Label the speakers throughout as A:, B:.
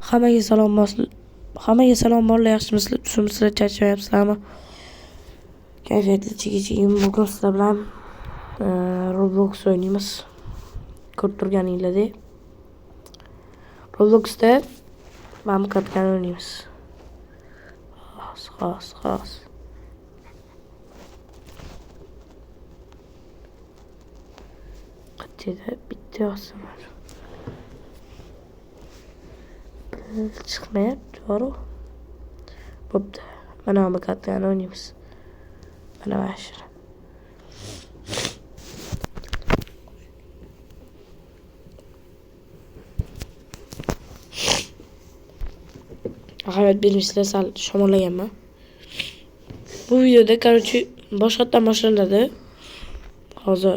A: Hammaga salom Hammaga salom bolalar, yaxshimisizlar, tuzukmisizlar, charchamayapsizlarmi? Kayfiyatli chigim bugun sizlar bilan Roblox o'ynaymiz. Ko'rib turganinglardek. Robloxda mana bu kartani o'ynaymiz. Xos, xos. Qayerda bitta yozsa bor. Chiqmayapti, to'g'ri. Bo'pti. Mana bu kartani o'ynaymiz. Mana shu. Ahamiyat bermaysizlar, sal shamollaganman. Bu videoda, короче, boshqatdan boshlanadi. Hozir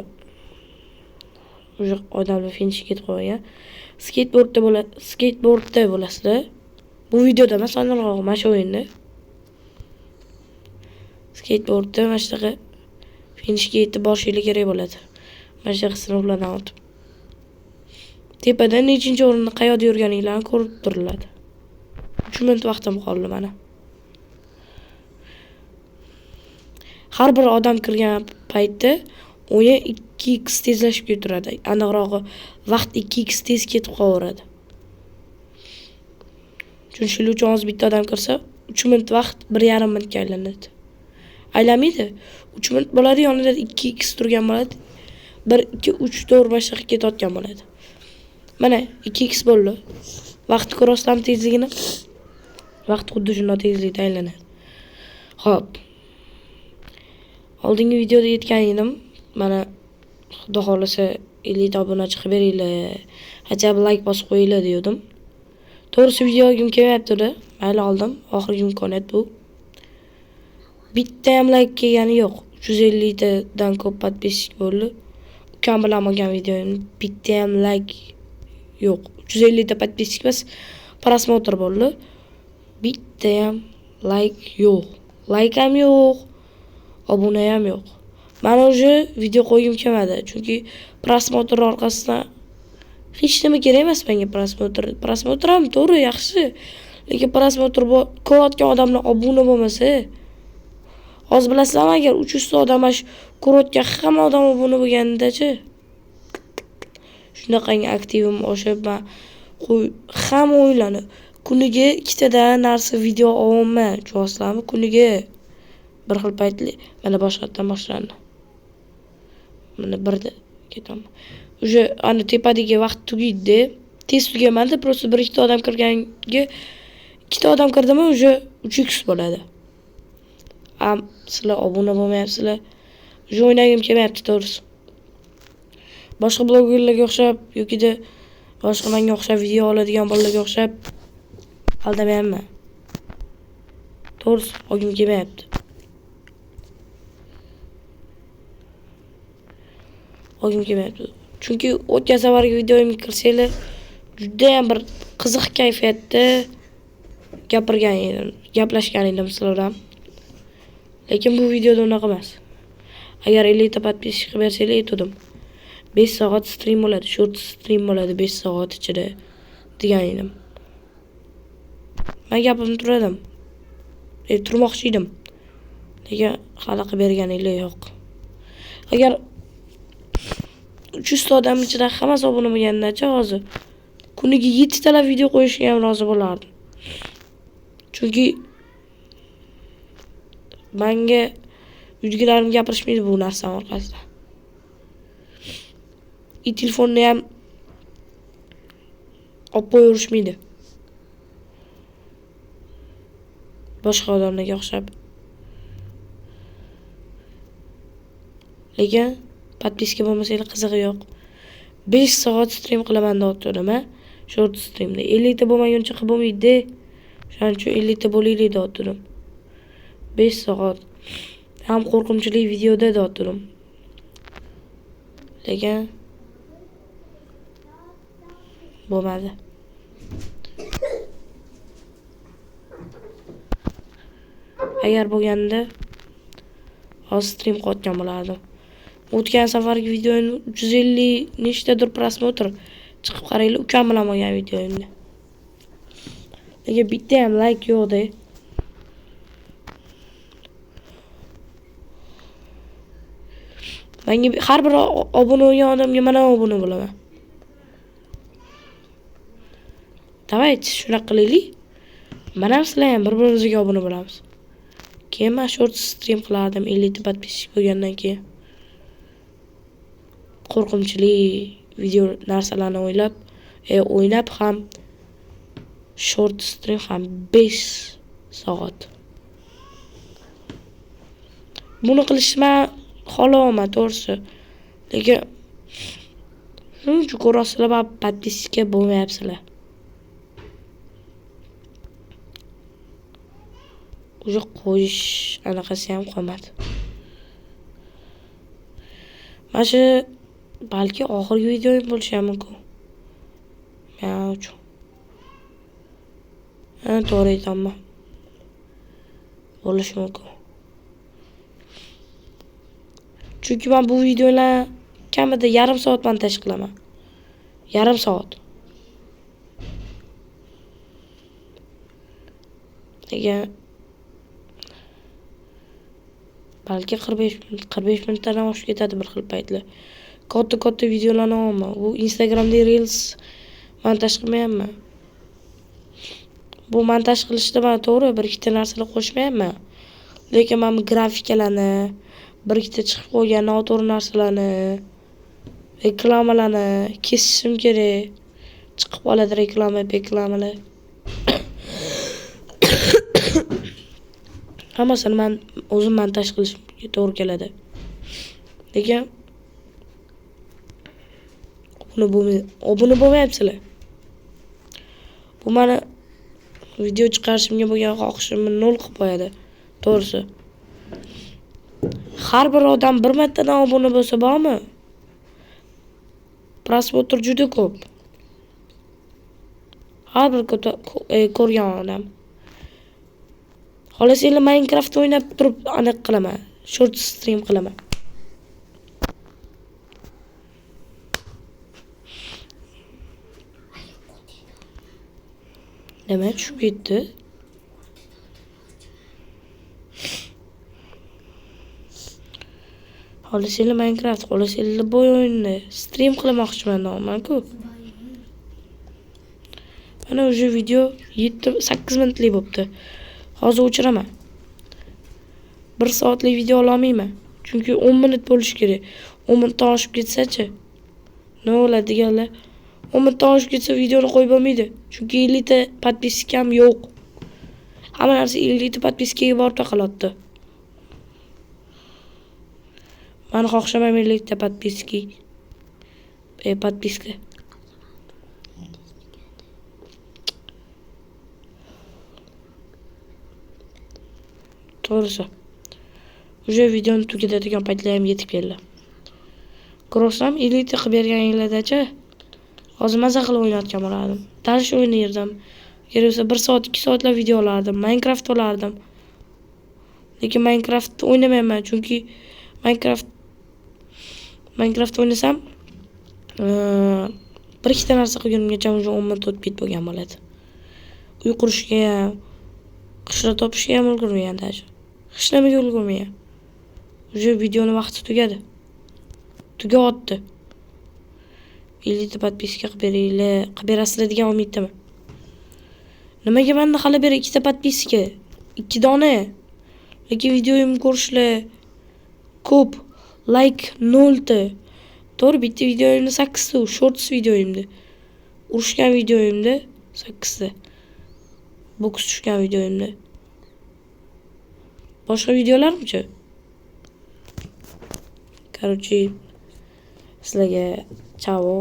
A: уже odamlar finishga ketib qolgan. Skateboardda bo'lasizlar. Bu videoda emas, aniqrog'i mana shu o'yinda. Skateboardda mana shunaqa finishga yetib borishinglar kerak bo'ladi. Mana shunaqa sinovlardan o'tib. Tepada nechinchi o'rinda qayoqda yurganinglarni ko'rib turiladi. 3 minut vaqtim qoldi mana. Har bir odam kirgan paytda o'yin 2x tezlashib ketaveradi. Aniqrog'i vaqt 2x tez ketib qolaveradi. Shuning uchun hozir bitta odam kirsa, 3 minut vaqt 1,5 minutga aylanadi. Aylanmaydi. 3 minut bo'ladi, yonida 2x turgan bo'ladi. 1 2 3 4 5 shunaqa ketayotgan bo'ladi. Mana 2x bo'ldi. Vaqt ko'rasizlarmi tezligini? Vaqt xuddi shunday tezlikda aylanadi. Xo'p. Oldingi videoda aytgan edim. Mana Xudo xolasa 50 ta obunachi qilib beringlar. Хотя бы like bosib qo'yinglar degandim. To'g'risi video olgim kelmayapti-da. Mayli oldim. Oxirgi imkoniyat bu. Bitta ham like kelgani yo'q. 350 tadan ko'p подписчик bo'ldi. Ukam bilan olgan videoim bitta ham like yo'q. 350 ta подписчик emas, просмотр bo'ldi. Bitta ham like yo'q. Like ham yo'q. Obuna ham yo'q. Mana уже video qo'ygim kelmadi, chunki просмотр orqasidan hech nima kerak emas menga просмотр. Просмотр ham to'g'ri, yaxshi. Lekin просмотр ko'rayotgan odamlar obuna bo'lmasa, hozir bilasizlarmi, agar 300 ta odam mana shu ko'rayotgan hamma odam obuna bo'lganida-chi, shunaqangi aktivim oshib, men hamma o'yinlarni kuniga ikkitadan narsa video olaman, tushunyapsizlarmi? Kuniga bir xil paytli mana boshqatdan boshlandi. Mana birda ketaman. Уже ana tepadagi vaqt tugaydi. Tez tugamadi, просто bir ikkita odam kirganga ikkita odam kirdimi, уже 3x bo'ladi. Am sizlar obuna bo'lmayapsizlar. Уже o'ynagim kelmayapti, to'g'risi. Boshqa blogerlarga o'xshab yokida boshqa menga o'xshab video oladigan bolalarga o'xshab aldamayapman. To'g'risi, olgim kelmayapti. Olgim kelmayapti. Chunki o'tgan safargi videoimga kirsanglar, juda ham bir qiziq kayfiyatda gapirgan edim, gaplashgan edim sizlar bilan. Lekin bu videoda unaqa emas. Agar 50 ta подписчик qilib bersanglar, aytdim. 5 soat stream bo'ladi, short stream bo'ladi 5 soat ichida degan edim. Men gapimni turadim. Turmoqchi edim. Lekin hali qilib berganinglar yo'q. Agar 300 ta odam ichida hammasi obuna bo'lgandachi, hozir kuniga 7 talab video qo'yishga ham rozi bo'lardim. Chunki menga uydagilarim gapirishmaydi bu narsani orqasida. Telefonni ham olib qo'yaverishmaydi. Boshqa odamlarga o'xshab. Lekin podpiska bo'lmasanglar qizig'i yo'q. 5 soat stream qilaman deyotgandim, ha? Short streamda 50 ta bo'lmaguncha qilib bo'lmaydi. Shuning uchun 50 ta bo'laylik deyotgandim. 5 soat. Ham qo'rqinchli videoda deyotgandim. Lekin bo'lmadi. Agar bo'lganda hozir stream qilayotgan bo'lardim. O'tgan safargi videoimni 350 nechtadir просмотр chiqib qaranglar, ukam bilan bo'lgan videoimni. Lekin bitta ham like yo'q-da. Menga har bir obuna bo'lgan odamga men ham obuna bo'laman. Давайте shunaqa qilaylik. Men ham sizlar ham bir-birimizga obuna bo'lamiz. Keyin men short stream qilardim 50 ta podpisчик bo'lgandan keyin. Qo'rqinchli video narsalarni o'ylab, o'ynab ham short stream ham 5 soat. Buni qilishni men xohlayapman to'g'risi. Lekin shuncha ko'rasizlar, podpiska bo'lmayapsizlar. Уже qo'yish anaqasi ham qolmadi. Mana shu balki oxirgi videoyim bo'lishi ham mumkin. Men uchun. Ha, to'g'ri aytaman. Bo'lishi mumkin. Chunki men bu videolar kamida yarim soat montaj qilaman. Yarim soat. Lekin balki 45 minut, 45 minutdan ham oshib ketadi bir xil paytlar. Katta-katta videolarni olaman. Bu Instagramda Reels montaj qilmayapman. Bu montaj qilishda men to'g'ri bir ikkita narsalar qo'shmayapman. Lekin men bu grafikalarni, bir ikkita chiqib qolgan noto'g'ri narsalarni, reklamalarni kesishim kerak. Chiqib qoladi reklama, reklamalar. Hammasini men o'zim montaj qilishimga to'g'ri keladi. Lekin obuna bo'lmayapsizlar. Bu meni video chiqarishimga bo'lgan xohishimni nol qilib qo'yadi, to'g'risi. Har bir odam bir martadan obuna bo'lsa bormi? Prosmotr juda ko'p. Har bir ko'rgan odam. Xohlasanglar Minecraft o'ynab turib aniq qilaman, short stream qilaman. Nima tushib ketdi? Xohlasanglar Minecraft, xohlasanglar boy o'yinni stream qilmoqchiman deyapman-ku. Mana уже video 7-8 minutlik bo'pti. Hozir o'chiraman. 1 soatlik video ola olmayman. Chunki 10 minut bo'lishi kerak. 10 minutdan oshib ketsa-chi? Nima bo'ladi deganlar? 10 minutdan oshib ketsa videoni qo'yib bo'lmaydi. Chunki 50 ta podpiskam yo'q. Hamma narsa 50 ta podpiskaga borib taqalyapti. Meni xohishim ham 50 ta podpiska. Podpiska. To'g'risi. Уже videoni tugatadigan paytlar ham yetib keldi. Ko'rasam 50 ta qilib berganinglardachi, hozir maza qilib o'ynayotgan bo'lardim. Dalish o'ynardim. Kerak bo'lsa 1 soat, 2 soatlab video olardim, Minecraft olardim. Lekin Minecraft o'ynamayman, chunki Minecraft o'ynasam, bir ikkita narsa qilgunimgacha уже 10 minut o'tib ketib bo'lgan bo'ladi. Uy qurishga ham, qishloq topishga ham ulgurmagan даже. Hech nimaga ulgurmagan. Уже videoni vaqti tugadi. Tugayapti. 50 ta podpiska qilib beringlar, qilib berasizlar degan umiddaman. Nimaga menda hali beri 2 ta podpiska? 2 dona. Lekin videoyimni ko'rishlar ko'p. Like 0 ta. To'g'ri, bitta videoyimda 8 ta, shorts videoyimda. Urushgan videoyimda 8 ta. Boks tushgan videoyimda. Boshqa videolarimchi? Короче, sizlarga chavo.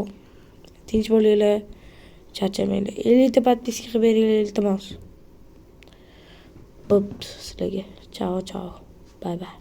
A: Tinch bo'linglar, charchamanglar. 50 ta podpiska qilib beringlar, iltimos. Bo'pti sizlarga. Chao, chao. Bye bye.